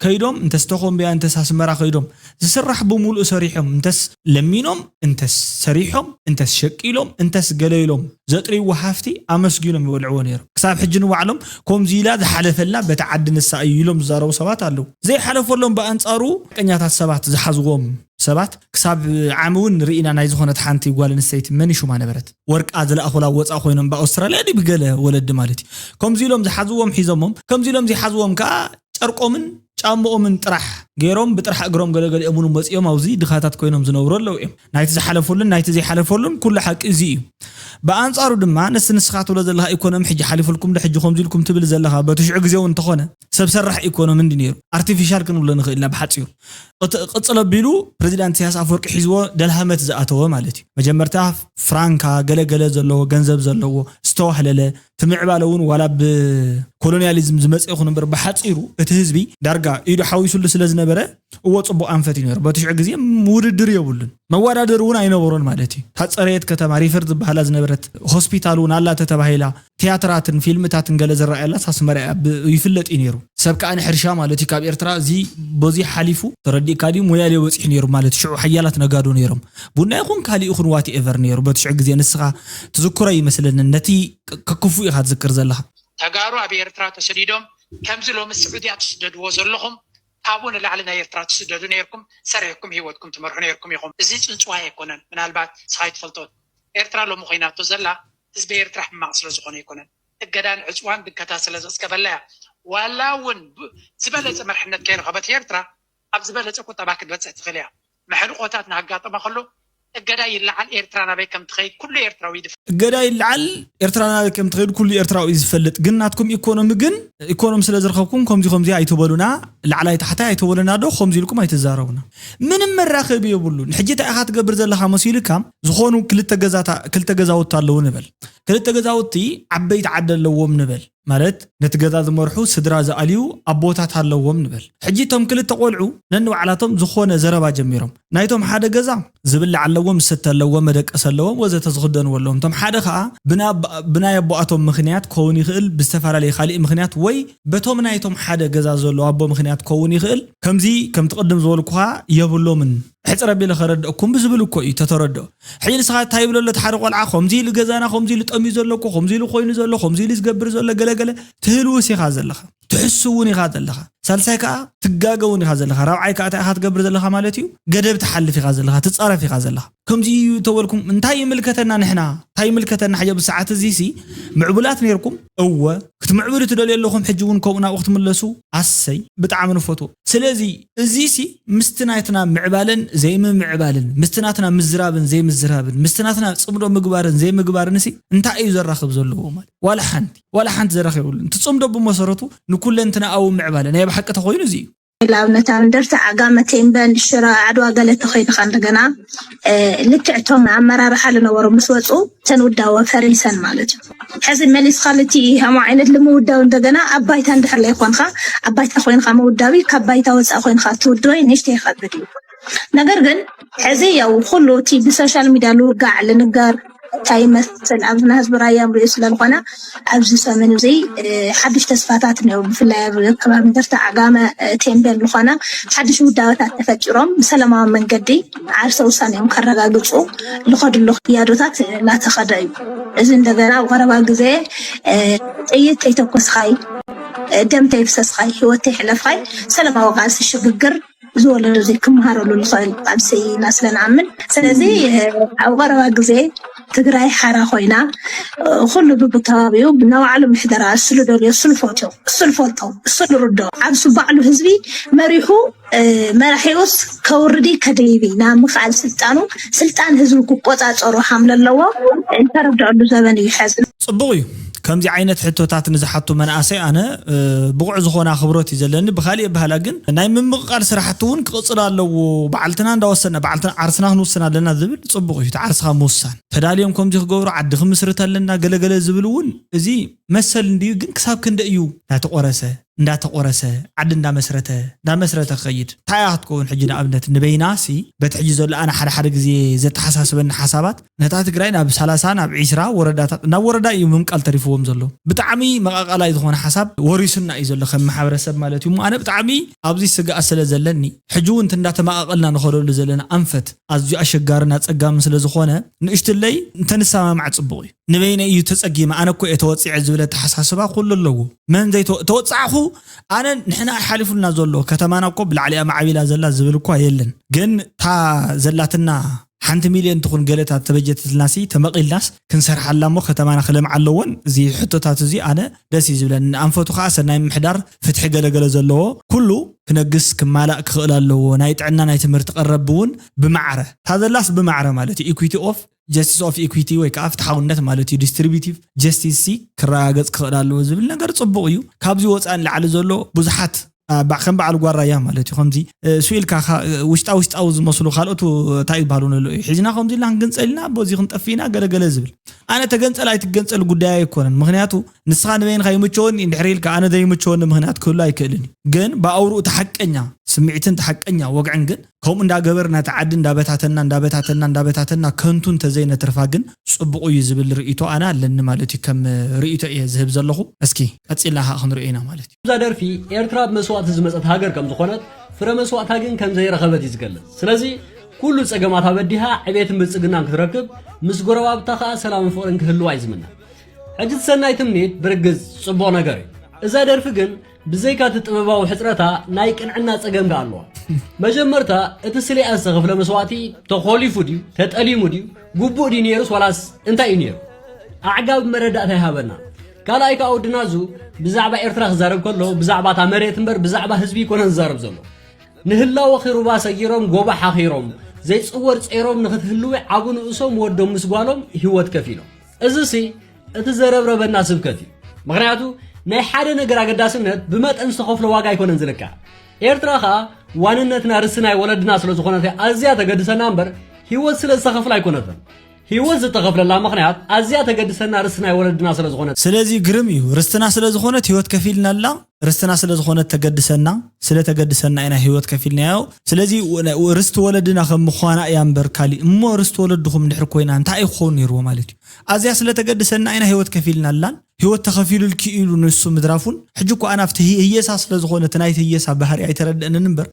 ከይዶም እንተስ ተኾምብያ እንተስ ኣስመራ ከይዶም ዝስራሕ ብምሉእ ሰሪሖም እንተስ ለሚኖም እንተስ ሰሪሖም እንተስ ሸቂሎም እንተስ ገለ ኢሎም ዘጥርይዎ ሃፍቲ ኣመስጊኖም ይበልዕዎ ነይሮም። ክሳብ ሕጂ ንባዕሎም ከምዚ ኢላ ዝሓለፈልና በቲ ዓዲ ንሳ እዩ ኢሎም ዝዛረቡ ሰባት ኣለዉ። ዘይሓለፈሎም ብኣንጻሩ ሓቀኛታት ሰባት ዝሓዝዎም ሰባት ክሳብ ዓሚ እውን ርኢና ናይ ዝኾነት ሓንቲ ጓል ኣንስተይቲ መን ሽማ ነበረት ወርቃ ዝለኣኹላ ወፃ ኮይኖም ብኣውስትራልያ ድዩ ብገለ ወለዲ ማለት እዩ ከምዚ ኢሎም ዝሓዝዎም ሒዞሞም ከምዚ ኢሎም ዝሓዝዎም ከዓ ጨርቆምን ጫምኦምን ጥራሕ ገይሮም ብጥራሕ እግሮም ገለገሊኦም እውን መፂኦም ኣብዚ ድኻታት ኮይኖም ዝነብሩ ኣለዉ እዮም ናይቲ ዝሓለፈሉን ናይቲ ዘይሓለፈሉን ኩሉ ሓቂ እዚ እዩ ብኣንፃሩ ድማ ነስ ንስኻ ትብሎ ዘለኻ ኢኮኖሚ ሕጂ ሓሊፉልኩም ዶ ሕጂ ከምዚ ኢልኩም ትብል ዘለኻ በቲ ሽዑ ግዜ እውን እንተኾነ ሰብ ሰራሕ ኢኮኖሚ እንዲ ነይሩ ኣርቲፊሻል ክንብሎ ንኽእል ኢና ብሓፂሩ ቅጽል ኣቢሉ ፕሬዚዳንት ኢሳያስ ኣፈወርቂ ሒዝዎ ደልሃመት ዝኣተወ ማለት እዩ መጀመርታ ፍራንካ ገለገለ ዘለዎ ገንዘብ ዘለዎ ዝተዋህለለ ትምዕባለ እውን ዋላ ብኮሎኒያሊዝም ዝመፀ ይኹን እምበር ብሓፂሩ እቲ ህዝቢ ዳርጋ ኢዱ ሓዊሱሉ ስለ ዝነበረ እዎ ፅቡቅ ኣንፈት እዩ ነሩ በትሽዑ ግዜ ውድድር የብሉን መወዳደር እውን ኣይነበሮን ማለት እዩ ታፀረየት ከተማ ሪፈር ዝበሃላ ዝነበረት ሆስፒታል እውን ኣላ ተተባሂላ ቲያትራትን ፊልምታትን ገለ ዝረኣየላ ኣስመራ እያ ይፍለጥ እዩ ነይሩ ሰብ ከዓ ንሕርሻ ማለት እዩ ካብ ኤርትራ እዚ በዚ ሓሊፉ ተረዲእካ ድዩ ሞያሌ በፂሑ ነይሩ ማለት ሽዑ ሓያላት ነጋዶ ነይሮም ቡና ይኹን ካሊእ ይኹን ዋት ኤቨር ነይሩ በቲ ሽዑ ግዜ ንስኻ ትዝክሮ ይመስለኒ ነቲ ክክፉ ኢኻ ትዝክር ዘለኻ ተጋሩ ኣብ ኤርትራ ተሰዲዶም ከምዚ ሎሚ ስዑድያ ትስደድዎ ዘለኹም ካብኡ ንላዕሊ ናይ ኤርትራ ትስደዱ ነይርኩም ሰሪሕኩም ሂወትኩም ትመርሑ ነይርኩም ኢኹም እዚ ፅንፅዋይ ኣይኮነን ምናልባት ስኻይ ትፈልጦ ኤርትራ ሎሚ ኮይናቶ ዘላ ህዝቢ ኤርትራ ሕማቕ ስለ ዝኾነ ኣይኮነን እገዳን ዕፅዋን ድከታ ስለ ዘስከፈላ እያ ዋላ እውን ዝበለፀ መርሕነት ከይረኸበት ኤርትራ ኣብ ዝበለፀ ቁጠባ ክትበፅሕ ትኽእል እያ መሕርቆታት ንሃጋጠማ ከሎ እገዳ ይለዓል ኤርትራ ናበይ ከም ትኸይድ ኩሉ ኤርትራዊ ይድፍ እገዳ ይለዓል ኤርትራ ናበይ ከም ትኸይድ ኩሉ ኤርትራዊ እዩ ዝፈልጥ ግን ናትኩም ኢኮኖሚ ግን ኢኮኖሚ ስለ ዝረኸብኩም ከምዚ ከምዚ ኣይትበሉና ላዕላይ ታሕታይ ኣይትበሉና ዶ ከምዚ ኢልኩም ኣይትዛረቡና ምንም መራኸቢ የብሉን ሕጂ እንታይ ኢኻ ትገብር ዘለኻ መሲሉካ ዝኾኑ ክልተ ገዛታ ክልተ ገዛውቲ ኣለዉ ንበል ክልተ ገዛውቲ ዓበይቲ ዓዲ ኣለዎም ንበል ማለት ነቲ ገዛ ዝመርሑ ስድራ ዝኣልዩ ኣቦታት ኣለዎም ንበል ሕጂ እቶም ክልተ ቆልዑ ነንባዕላቶም ዝኾነ ዘረባ ጀሚሮም ናይቶም ሓደ ገዛ ዝብላዕ ኣለዎም ዝስተ ኣለዎም መደቀሲ ኣለዎም ወዘተ ዝኽደንዎ ኣለዎም እቶም ሓደ ከዓ ብናይ ኣቦኣቶም ምኽንያት ክኸውን ይኽእል ብዝተፈላለየ ካሊእ ምኽንያት ወይ በቶም ናይቶም ሓደ ገዛ ዘሎ ኣቦ ምኽንያት ክኸውን ይኽእል ከምዚ ከምቲ ቅድም ዝበልኩኻ የብሎምን ሕፅር ኣቢለ ከረድአኩም ብዝብል እኮ እዩ ተተረድኦ ሕጂ ንስኻ እንታይ ይብለሎ እቲ ሓደ ቆልዓ ከምዚ ኢሉ ገዛና ከምዚ ኢሉ ጠምዩ ዘሎ እኮ ከምዚ ኢሉ ኮይኑ ዘሎ ከምዚ ኢሉ ዝገብር ዘሎ ገለገለ ትህልውስ ኢኻ ዘለኻ ትሕሱ እውን ኢኻ ዘለኻ ሳልሳይ ከዓ ትጋገ እውን ኢኻ ዘለኻ ራብዓይ ከዓ እንታይ ኢኻ ትገብር ዘለኻ ማለት እዩ ገደብ ትሓልፍ ኢኻ ዘለኻ ትፃረፍ ኢኻ ዘለኻ ከምዚ እዩ ተበልኩም እንታይ ይምልከተና ንሕና እንታይ ይምልከተና ሕጂ ብሰዓት እዚ ሲ ምዕቡላት ነይርኩም እወ ክትምዕብሉ ትደልዩ ኣለኹም ሕጂ እውን ከምኡ ናብኡ ክትምለሱ ኣሰይ ብጣዕሚ ንፈትዎ ስለዚ እዚ ሲ ምስቲ ናትና ምዕባለን ዘይምምዕባልን ምስቲ ናትና ምዝራብን ዘይምዝራብን ምስቲ ናትና ፅምዶ ምግባርን ዘይምግባርን ሲ እንታይ እዩ ዘራኽብ ዘለዎ ማለት ዋላ ሓንቲ ዋላ ሓንቲ ዘራኽብ የብሉን እቲ ፅምዶ ብመሰረቱ ንኩለንትናኣዊ ምዕባለ ናይ ብሓቂ ተኾይኑ እዚ እዩ ንኣብነት ኣብ እንደርታ ዓጋመ ቴምበን ሽረ ዓድዋ ገለ ተኸይድካ እንደገና ልክዕ እቶም ኣመራርሓ ዝነበሩ ምስ ወፁ እተን ውዳወ ፈሪሰን ማለት እዩ ሕዚ መሊስካ ልቲ ከምኡ ዓይነት ልምውዳው እንደገና ኣብ ባይታ እንድሕር ለይኮንካ ኣብ ባይታ ኮይንካ ምውዳው እዩ ካብ ባይታ ወፃኢ ኮይንካ ትውድወይ ንእሽተይ ይኸብድ እዩ ነገር ግን ሕዚ ያው ኩሉ እቲ ብሶሻል ሚድያ ልውጋዕ ልንገር እንታይ ይመስል ኣብዚ ናይ ህዝቢ ራያ ንሪኦ ስለዝኾነ ኣብዚ ሰሙን እዚ ሓዱሽ ተስፋታት እኒኦ ብፍላይ ኣብ ከባቢ እንደርታ ዓጋመ ቴምቤን ዝኾነ ሓዱሽ ውዳበታት ተፈጢሮም ብሰላማዊ መንገዲ ዓርሰ ውሳኔኦም ከረጋግፁ ልኸድሉ ክያዶታት እናተኸደ እዩ እዚ እንደገና ኣብ ቀረባ ግዜ ጥይት ተይተኮስኻይ ደም ተይፍሰስኻይ ህይወት ተይሕለፍኻይ ሰላማዊ ቃልሲ ሽግግር እዚ ወለዶ እዚ ክመሃረሉ ዝኽእል ቃልሲ ኢና ስለ ንኣምን። ስለዚ ኣብ ቀረባ ግዜ ትግራይ ሓራ ኮይና ኩሉ ብብከባቢኡ ብናባዕሉ ምሕደራ እሱ ዝደልዮ እሱ ዝፈትዮ እሱ ዝፈልጦ እሱ ዝርዶ ዓብሱ ባዕሉ ህዝቢ መሪሑ መራሒኡስ ከውርዲ ከደይቢ ናብ ምኽኣል ስልጣኑ ስልጣን ህዝቢ ክቆፃፀሩ ሓምለ ኣለዎ። እንተረድኣሉ ዘበን እዩ ሐዚ። ፅቡቕ እዩ። ከምዚ ዓይነት ሕቶታት ንዝሓቱ መናእሰይ ኣነ ብቑዕ ዝኾነ ኣኽብሮት እዩ ዘለኒ። ብኻሊእ ኣባህላ ግን ናይ ምምቕቓል ስራሕቲ እውን ክቕፅል ኣለዎ። ባዕልትና እንዳወሰና ባዕልትና ዓርስና ክንውስን ኣለና ዝብል ፅቡቕ እዩ። እቲ ዓርስኻ ምውሳን ተዳልዮም ከምዚ ክገብሩ ዓዲ ክምስርት ኣለና ገለገለ ዝብል እውን እዚ መሰል እንድዩ። ግን ክሳብ ክንደ እዩ እንዳተቆረሰ እንዳተቆረሰ ዓዲ እንዳመስረተ እንዳመስረተ ክኸይድ እንታይ እያ ክትከውን? ሕጂ ንኣብነት ንበይና ሲ በቲ ሕጂ ዘሎ ኣነ ሓደ ሓደ ግዜ ዘተሓሳስበኒ ሓሳባት ነታ ትግራይ ናብ ሰላሳ ናብ ዒስራ ወረዳታት ናብ ወረዳ እዩ ምምቃል ተሪፍዎም ዘሎ። ብጣዕሚ መቃቃላይ ዝኾነ ሓሳብ ወሪሱና እዩ ዘሎ ከም ማሕበረሰብ ማለት እዩ። ኣነ ብጣዕሚ ኣብዚ ስጋእ ስለ ዘለኒ ሕጂ እውን እንዳተመቃቀልና ንኸደሉ ዘለና ኣንፈት ኣዝዩ ኣሸጋርን ኣጸጋምን ስለ ዝኾነ ንእሽትለይ እንተንሰማማዕ ጽቡቕ እዩ። ንበይነ እዩ ተጸጊመ ኣነ እኮ እየ ተወጺዐ ዝብል ኣተሓሳስባ ኩሉ ኣለዎ። መን ዘይተወ- ተወጻዕኹ ኣነ ንሕና ሓሊፉልና ዘሎ ከተማና እኮ ብላዕሊያ ማዕቢላ ዘላ ዝብል እኳ የለን። ግን እታ ዘላትና ሓንቲ ሚልዮን ትኹን ገለታት ተበጀተትልናሲ ተመቒልናስ ክንሰርሓላ እሞ ከተማና ክለምዓ ኣለዎን እዚ ሕቶታት እዚ ኣነ ደስ እዩ ዝብለኒ። ንኣንፈቱ ከዓ ሰናይ ምምሕዳር ፍትሒ ገለገለ ዘለዎ ኩሉ ክነግስ ክማላእ ክኽእል ኣለዎ። ናይ ጥዕና ናይ ትምህርቲ ቀረብ እውን ብማዕረ እታ ዘላስ ብማዕረ ማለት እዩ equity of justice of equity ወይ ከዓ ፍትሓውነት ማለት እዩ distributive justice ሲ ክረጋገፅ ክኽእል ኣለዎ ዝብል ነገር ፅቡቕ እዩ። ካብዚ ወፃኢ ንላዕሊ ዘሎ ብዙሓት ኣ፣ ባ- ከም በዓል ጓራያ ማለት እዩ ከምዚ እ፣ ስኢልካ ካ- እ፣ ውሽጣ ውሽጣዊ ዝመስሉ ካልኦቱ እንታይ ይባሃሉ ነሎ እዩ ሒዝና ከምዚ ኢልና ክንግንፀል ኢና በዚ ክንጠፍእ ኢና ገለገለ ዝብል ኣነ ተገንፀል ኣይትገንፀል ጉዳይ ኣይኮነን። ምክንያቱ ንስኻ ንበይንኻ ይምቸወኒ እንድሕር ኢልካ ኣነ ዘይምቸወኒ ምክንያት ክህሉ ኣይክእልን እዩ። ግን ብኣውርኡ እቲ ሓቀኛ ስምዒትን እቲ ሓቀኛ ወግዕን ግን ከምኡ እንዳገበርና እቲ ዓዲ እንዳበታተና እንዳበታተና እንዳበታተና ከንቱ እንተዘይነትርፋ ግን ፅቡቕ እዩ ዝብል ርእይቶ ኣነ ኣለኒ ማለት እዩ። ከም ርእይቶ እየ ዝህብ ዘለኹ። እስኪ ቀፂልና ከዓ ክንሪኦ ኢና ማለት እዩ። እዛ ደርፊ ኤርትራ ብመስዋእቲ ዝመጸት ሃገር ከም ዝኾነት ፍረ መስዋእታ ግን ከም ዘይረኸበት እዩ ዝገልጽ። ስለዚ ኩሉ ጸገማታ በዲሃ ዕቤትን ብልጽግናን ክትረክብ ምስ ጎረባብታ ከኣ ሰላምን ፍቕርን ክህልዋ እዩ ዝምነ። ሕጂ እቲ ሰናይ ትምኒት ብርግጽ ጽቡቕ ነገር እዩ። እዛ ደርፊ ግን ብዘይካ እቲ ጥበባዊ ሕጽረታ ናይ ቅንዕና ጸገም ከኣ ኣለዋ። መጀመርታ እቲ ስሌኣ ዝተኸፍለ መስዋእቲ ተኾሊፉ ድዩ ተጠሊሙ ድዩ ግቡእ ድዩ ነይሩስ ዋላስ እንታይ እዩ ነይሩ? ኣዕጋቢ መረዳእታ ይሃበና። ካልኣይ ከኣ ወድና እዙ ብዛዕባ ኤርትራ ክዛረብ ከሎ ብዛዕባ እታ መሬት እምበር ብዛዕባ ህዝቢ ኣይኮነን ዝዛረብ ዘሎ። ንህላወ ኺሩባ ሰጊሮም ጎቦ ሓኺሮም ዘይጽወር ጸይሮም ንኽትህልዊ ዓቢ ንእሶም ወዶም ምስ ጓሎም ህይወት ከፊሎም። እዝሲ እቲ ዘረብረበና ስብከት እዩ። ምኽንያቱ ናይ ሓደ ነገር ኣገዳስነት ብመጠን ዝተኸፍሎ ዋጋ ኣይኮነን ዝልካዕ። ኤርትራ ኸኣ ዋንነትና ርስቲ ናይ ወለድና ስለ ዝኾነት እያ ኣዝያ ተገድሰና እምበር ህይወት ስለ ዝተኸፍላ ኣይኮነትን። ህይወት ዝተኸፍለላ ምኽንያት ኣዝያ ተገድሰና ርስቲ ናይ ወለድና ስለ ዝኾነት። ስለዚ ግርም እዩ ርስትና ስለ ዝኾነት ህይወት ከፊልናላ ርስትና ስለ ዝኾነት ተገድሰና ስለ ተገድሰና ኢና ህይወት ከፊልናዮ። ስለዚ ርስቲ ወለድና ከም ምዃና እያ እምበር ካሊእ እሞ ርስቲ ወለድኹም እንድሕር ኮይና እንታይ እዩ ክኸውን ነይርዎ ማለት እዩ። ኣዝያ ስለ ተገድሰና ኢና ህይወት ከፊልናላን ህይወት ተኸፊሉልኪ ኢሉ ንሱ ምድራፉን ሕጂ እኮ ኣነ ኣብቲ ህየሳ ስለ ዝኾነ እቲ ናይቲ ህየሳ ባህሪ ኣይተረድአንን እምበር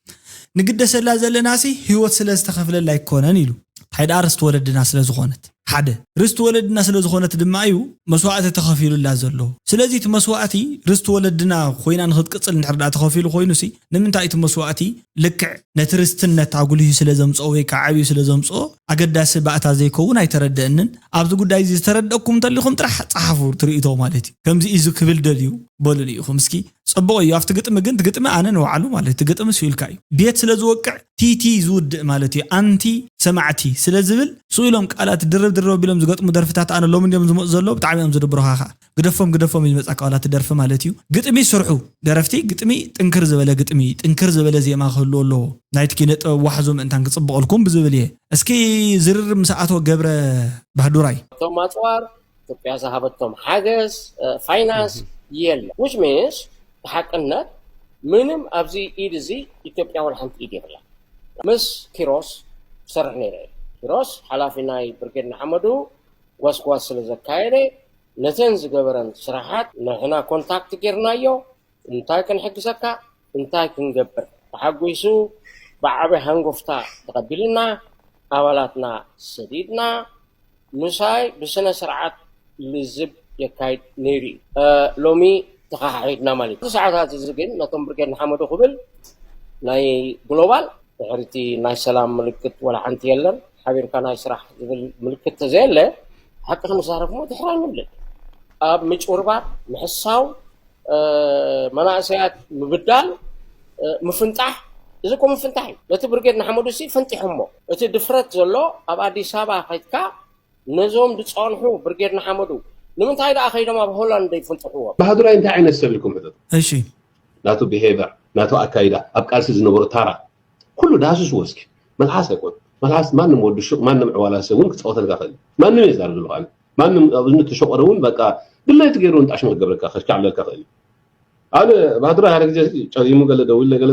ንግደሰላ ዘለናሲ ህይወት ስለ ዝተኸፍለላ ኣይኮነን ኢሉ። እንታይ ደኣ ርስቲ ወለድና ስለ ዝኾነት ሓደ ርስቲ ወለድና ስለ ዝኾነት ድማ እዩ መስዋእቲ ተኸፊሉላ ዘሎ። ስለዚ እቲ መስዋእቲ ርስቲ ወለድና ኮይና ንክትቅፅል እንድሕር ደኣ ተኸፊሉ ኮይኑሲ ንምንታይ እቲ መስዋእቲ ልክዕ ነቲ ርስትነት ኣጉልሁ ስለ ዘምፅኦ ወይ ከዓ ዓብዩ ስለ ዘምፅኦ ኣገዳሲ ባእታ ዘይከውን ኣይተረደአንን። ኣብዚ ጉዳይ እዚ ዝተረደእኩም እንተሊኹም ጥራሕ ፀሓፉ ትርኢቶ ማለት እዩ። ከምዚ እዩ ክብል ደልዩ በሉ ንኢኹም እስኪ። ፅቡቕ እዩ ኣብቲ ግጥሚ ግን እቲ ግጥሚ ኣነ ንባዕሉ ማለት እቲ ግጥሚ ስኢልካ እዩ ቤት ስለ ዝወቅዕ ቲቲ ዝውድእ ማለት እዩ ኣንቲ ሰማዕቲ ስለ ዝብል ስኢሎም ቃላት ድርብ ድርብ ኣቢሎም ዝገጥሙ ደርፍታት ኣነ ሎሚ እንዲዮም ዝመፁ ዘለዉ ብጣዕሚ እዮም ዝድብሩኻ ከዓ ግደፎም ግደፎም እዩ ዝመፃካ ዋላ እቲ ደርፊ ማለት እዩ ግጥሚ ስርሑ ደረፍቲ ግጥሚ ጥንክር ዝበለ ግጥሚ ጥንክር ዝበለ ዜማ ክህልዎ ኣለዎ ናይቲ ኪነ ጥበብ ዋሕዙ ምእንታን ክፅብቐልኩም ብዝብል እየ እስኪ ዝርርብ ምስ ኣቶ ገብረ ባህዱራይ እቶም ኣፅዋር ኢትዮጵያ ዝሃበቶም ሓገዝ ፋይናንስ የለን which means ብሓቅነት ምንም ኣብዚ ኢድ እዚ ኢትዮጵያ ወላ ሓንቲ ኢድ የብላ ምስ ኪሮስ ሰርሕ ነይረ ኪሮስ ሓላፊ ናይ ብርጌድ ንሓመዱ ጎስጓስ ስለ ዘካየደ ነተን ዝገበረን ስራሓት ንሕና ኮንታክት ጌርናዮ እንታይ ክንሕግዘካ እንታይ ክንገብር ተሓጒሱ ብዓቢ ሃንጎፍታ ተቐቢልና ኣባላትና ሰዲድና ምሳይ ብስነ ስርዓት ልዝብ የካይድ ነይሩ እዩ ሎሚ ተኻሓሒድና ማለት እዩ ሰዓታት እዚ ግን ነቶም ብርጌድ ንሓመዱ ክብል ናይ ግሎባል ድሕሪቲ ናይ ሰላም ምልክት ወላ ሓንቲ የለን። ሓቢርካ ናይ ስራሕ ዝብል ምልክት ተዘየለ ሓቂ ክንዛረብ ሞ ድሕር ኣይንብልን። ኣብ ምጭውርባር፣ ምሕሳው፣ መናእሰያት ምብዳል፣ ምፍንጣሕ፣ እዚ እኮ ምፍንጣሕ እዩ። ነቲ ብርጌድ ንሓመዱ ሲ ፈንጢሖሞ። እቲ ድፍረት ዘሎ ኣብ ኣዲስ ኣበባ ከይድካ ነዞም ዝጸንሑ ብርጌድ ንሓመዱ ንምንታይ ደኣ ከይዶም ኣብ ሆላንድ ዘይፍንጥሕዎም? ባህዱራይ እንታይ ዓይነት ሰብ ኢልኩም ሕተቱ። እሺ ናቱ ቢሄቨር፣ ናቱ ኣካይዳ፣ ኣብ ቃልሲ ዝነበሮ ታራ ኩሉ ዳህስስዎ እስኪ። መልሓስ ኣይኮን፣ መልሓስ ማንም ወዲ ሹቕ፣ ማንም ዕዋላ ሰብ እውን ክፃወተልካ ክእል። ማንም እየ ዛርብ ዘለኹ ኣነ። ማንም ኣብ እዝኒ ተሸቆረ እውን በቃ ድላይቱ ገይሩ እውን ጣሽም ክገብረካ ከሽካዕለልካ ክእል እዩ። ኣነ ባህዱራይ ሓደ ግዜ ጨሊሙ ገለ ደው ኢለ ገለ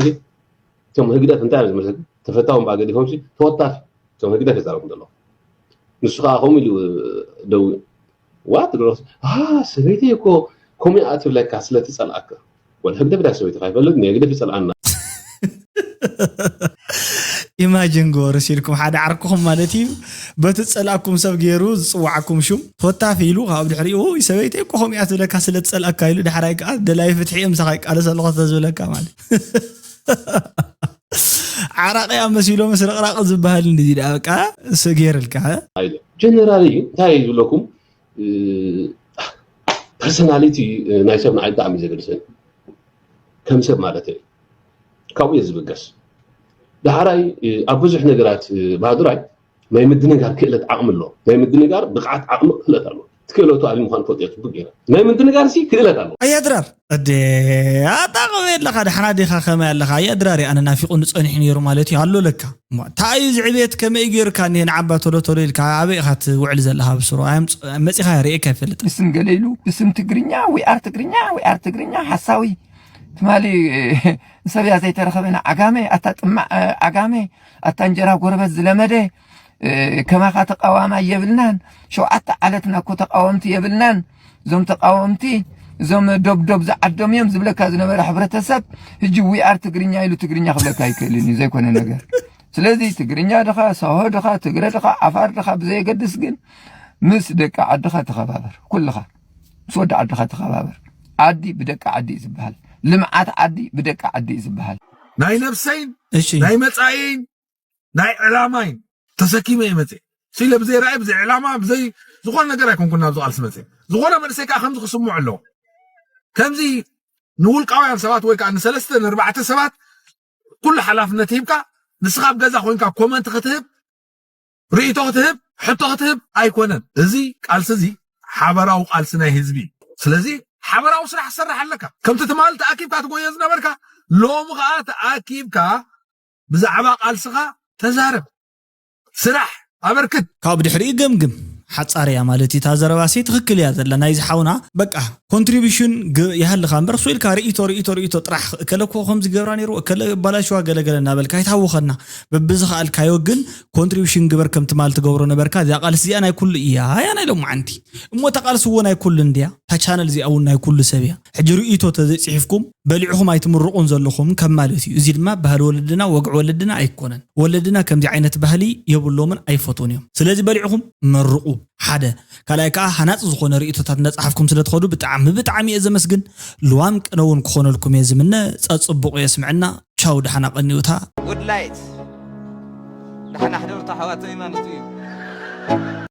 እቶም ህግደፍ እንታይ እዮም ዝመስል ተፈታዎም ብኣ ገዲፎም ተወታፊ እቶም ህግደፍ የዛረቡ ዘለኹ። ንሱ ከዓ ከምኡ ኢሉ ደው ዋት ሰበይቲ እኮ ከምኡ እያ ትብለካ ስለትፀልኣካ። ወላ ህግደፍ ዳ ሰበይትኻ ይፈልጥ ንህግደፍ ይፀልኣና። ኢማጅን ግበሩ ሲልኩም ሓደ ዓርክኹም ማለት እዩ። በቲ ዝፀልኣኩም ሰብ ገይሩ ዝፅዋዓኩም ሹም ተወታፊ ኢሉ ካብ ድሕሪኡ "ውይ ሰበይተይ እኮ ከምኡ እያ ትብለካ ስለትፀልኣካ" ኢሉ ዳሕራይ ከዓ ደላይ ፍትሒ እዮም ምሳኻ ይቃለሰ ኣለኹ ተዝብለካ ማለት ዓራቂ ኣብ መሲሎ ምስ ረቕራቕ ዝበሃል እንዲ ደኣ በቃ ሰጌርልካ ጀነራል እዩ እንታይ እዩ ዝብለኩም ፐርሶናሊቲ ናይ ሰብ ንዓይ ብጣዕሚ ዘገድሰኒ ከም ሰብ ማለት እዩ ካብኡ እየ ዝብገስ ዳሕራይ ኣብ ብዙሕ ነገራት ባህዱራይ ናይ ምድንጋር ክእለት ዓቕሚ ኣሎ ናይ ምድንጋር ብቕዓት ዓቕሚ ክእለት ኣሎ ትክእለቱ ኣሊ ምዃን ፈልጥ እየ ፅቡቅ ገይረ ናይ ምድንጋር ሲ ክእለት ኣሎ ኣያ ድራር እዴ ኣጣ ቀበ ኣለኻ ድሓና ዲኻ ከመይ ኣለኻ ኣያ ድራር ኣነ ናፊቑ ንፀኒሑ ነይሩ ማለት እዩ ኣሎ ለካ እሞ እንታይ እዩ ዝዕቤት ከመይ ገይርካ እኒሀ ንዓባ ቶሎ ቶሎ ኢልካ ኣበይ ኢኻ ትውዕል ዘለኻ ብስሩ መፂኻ ርእየካ ይፈልጥ ብስም ገለ ኢሉ ብስም ትግርኛ we are ትግርኛ we are ትግርኛ ሓሳዊ ትማሊ ሰብያ ዘይተረኸበና ዓጋመ ኣታ ጥማዕ ዓጋመ ኣታ እንጀራ ጎረበት ዝለመደ ከማኻ ተቃዋማይ የብልናን ሸውዓተ ዓለትና እኮ ተቃወምቲ የብልናን እዞም ተቃወምቲ እዞም ዶብዶብ ዝዓዶም እዮም ዝብለካ ዝነበረ ሕብረተሰብ ህጂ we are ትግርኛ ኢሉ ትግርኛ ክብለካ ኣይክእልን እዩ ዘይኮነ ነገር ስለዚ ትግርኛ ድኻ ሳሆ ድኻ ትግረ ድኻ ዓፋር ድኻ ብዘየገድስ ግን ምስ ደቂ ዓድኻ ተኸባበር ኩልኻ ምስ ወዲ ዓድኻ ተኸባበር ዓዲ ብደቂ ዓዲ እዩ ዝበሃል ልምዓት ዓዲ ብደቂ ዓዲ እዩ ዝበሃል ናይ ነብሰይን እሺ ናይ መጻኢን ናይ ዕላማይን ተሰኪመ እየ መፅእ ስኢለ ብዘይ ራእይ ብዘይ ዕላማ ብዘይ ዝኾነ ነገር ኣይኮንኩን ናብዚ ቃልሲ መፅእ ዝኾነ መንእሰይ ከዓ ከምዚ ክስምዑ ኣለዎ ከምዚ ንውልቃውያን ሰባት ወይ ከዓ ንሰለስተ ንርባዕተ ሰባት ኩሉ ሓላፍነት ሂብካ ንስኻ ኣብ ገዛ ኮይንካ ኮመንት ክትህብ ርእይቶ ክትህብ ሕቶ ክትህብ ኣይኮነን እዚ ቃልሲ እዚ ሓበራዊ ቃልሲ ናይ ህዝቢ እዩ ስለዚ ሓበራዊ ስራሕ ትሰርሕ ኣለካ ከምቲ ትማሊ ተኣኪብካ ትጎዮ ዝነበርካ ሎሚ ከዓ ተኣኪብካ ብዛዕባ ቃልስኻ ተዛረብ ስራሕ ኣበርክት ካብ ድሕሪኡ ገምግም ሓፃር እያ ማለት እዩ እታ ዘረባሲ ትኽክል እያ ዘላ ናይዚ ሓውና በቃ ኮንትሪቢሽን ይሃልኻ እምበር እሱ ኢልካ ርእይቶ ርእይቶ ርእይቶ ጥራሕ እከለ እኮ ከምዚ ገብራ ነይሩ እከለ ባላሽዋ ገለገለ እናበልካ ኣይትሃውኸና በብዝኸኣልካዮ ግን ኮንትሪቢሽን ግበር ከም ትማል ትገብሮ ነበርካ እዚኣ ቃልሲ እዚኣ ናይ ኩሉ እያ እያ ናይ ሎማዓንቲ እሞ እታ ቃልሲ እዎ ናይ ኩሉ እንድያ እታ ቻነል እዚኣ እውን ናይ ኩሉ ሰብ እያ ሕጂ ርእይቶ ተዘይፅሒፍኩም በሊዕኹም ኣይትምርቑን ዘለኹም ከም ማለት እዩ እዚ ድማ ባህሊ ወለድና ወግዒ ወለድና ኣይኮነን ወለድና ከምዚ ዓይነት ባህሊ የብሎምን ኣይፈትዉን እዮም ስለዚ በሊዕኹም መርቑ ሓደ ካልኣይ ከዓ ሃናፂ ዝኾነ ርእይቶታት እንዳፀሓፍኩም ስለትኸዱ ብጣዕሚ ብጣዕሚ እየ ዘመስግን ልዋም ቅነ እውን ክኾነልኩም እየ ዝምነ ፀፅቡቑ የስምዐና ቻው ደሓና ቀኒኡታ ጉድላይት ደሓና ሕደሩ ተሓዋተይ ማለት እዩ